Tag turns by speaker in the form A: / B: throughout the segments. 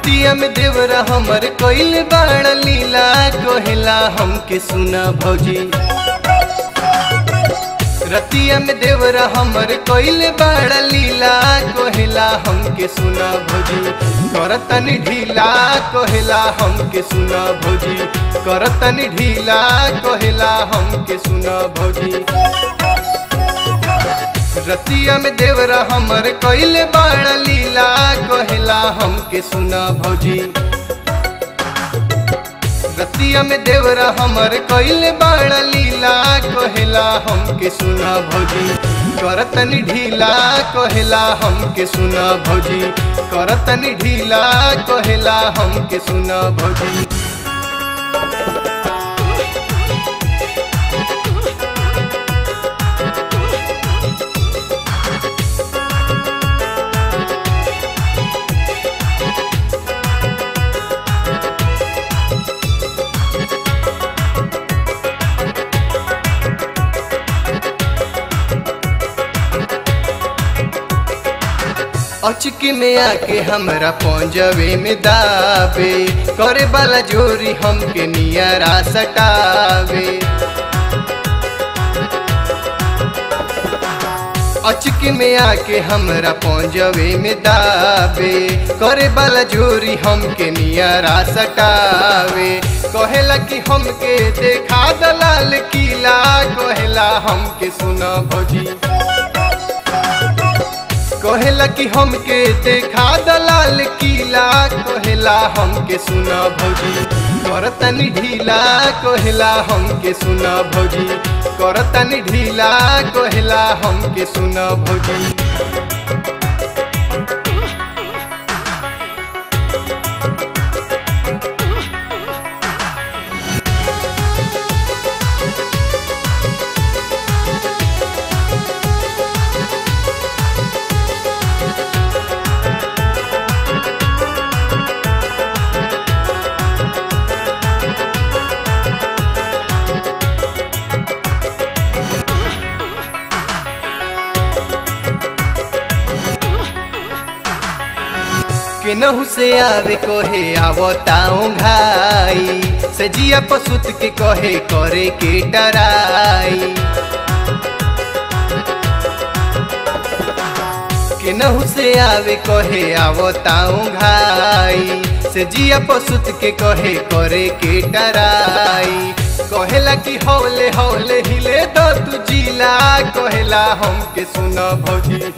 A: रतिया में देवरा हमर कइल बाड़ लीला कहेला हमके सुना भौजी। रतिया में देवरा हमर कइल बाड़ लीला कहेला हमके सुना भौजी। करतनी ढीला कहेला हमके सुना भौजी। करतनी ढीला कहेला हमके सुना भौजी। रतिया में देवरा हमर कइल बाड़ लीला कहेला हमके सुना भौजी। रतिया में देवरा हमर कइल बाड़ लीला कहेला हमके सुना भौजी। करतनी ढीला कहेला हमके सुना भौजी। करतनी ढीला कहेला हमके सुना भौजी। अचकी में आके हमरा पौंजवे में दाबे, करे वाला जोरी हमके नियरा सटावे। अचकी में आके हमरा पौंजवे में दाबे, करे वाला जोरी हमके नियरा सटावे। कहेला कि हमके देखा दलाल किला कहेला हमके सुना भौजी। कहेला कि हमके देखा दलाल किला कहेला हमके सुना भौजी। करतनी ढीला कहेला हमके सुना भौजी। करतनी ढीला कहेला हमके सुना भौजी। केनहु से आवे कहे आवता घाई, सजिया पसुत के कहे करे के डराई। केनहु से आवे कहे आवता घाई, सजिया पसुत के कहे करे के डराई। कहेला कि हौले हौले हिले दो तू जिला कहेला हमके सुना भौजी।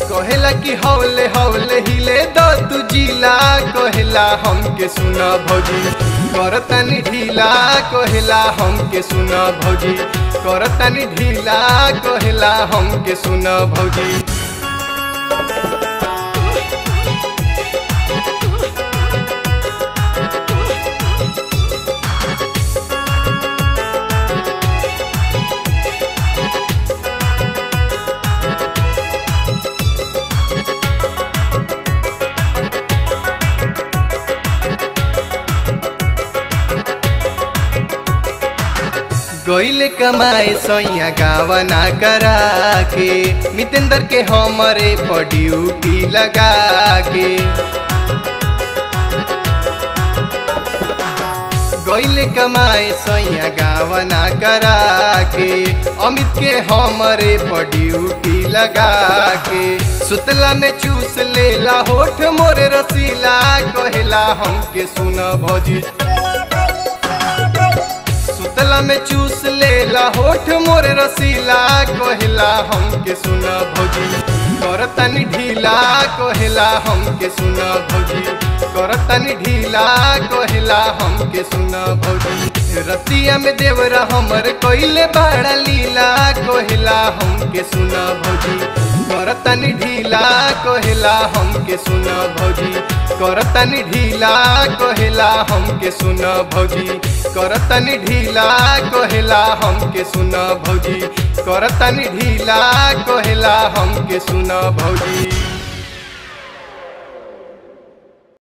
A: कहेला कि हौले हौले हिले दो तू जिला कहेला हमके सुना भौजी। करतनी ढीला कहेला हमके सुना भौजी। करतनी ढीला कहेला हमके सुना भौजी। गइल कमाए सैया गावना करा के, मितेंद्र के हमरे पर ड्यूटी लगा के। गइल कमाए सैया गावना करा के, अमित के हमरे पर ड्यूटी लगा के। सुतला में चूस लेला होठ मोरे रसीला कहेला हमके सुना भौजी। सुतला में चूस लेला होठ मोरे रसीला कहेला हमके सुना भौजी। करतनी ढीला कहेला हमके सुना भौजी। करतनी ढीला कहेला हमके सुना भौजी। रतिया में देवरा हमर कइल बाड़ लीला कहेला हमके सुना भौजी। करतनी ढीला कहेला हमके सुना भौजी। करतनी ढीला कहेला हमके सुना भौजी। करतनी ढीला कहेला हमके सुना भौजी। करतनी ढीला कहेला हमके सुना भौजी।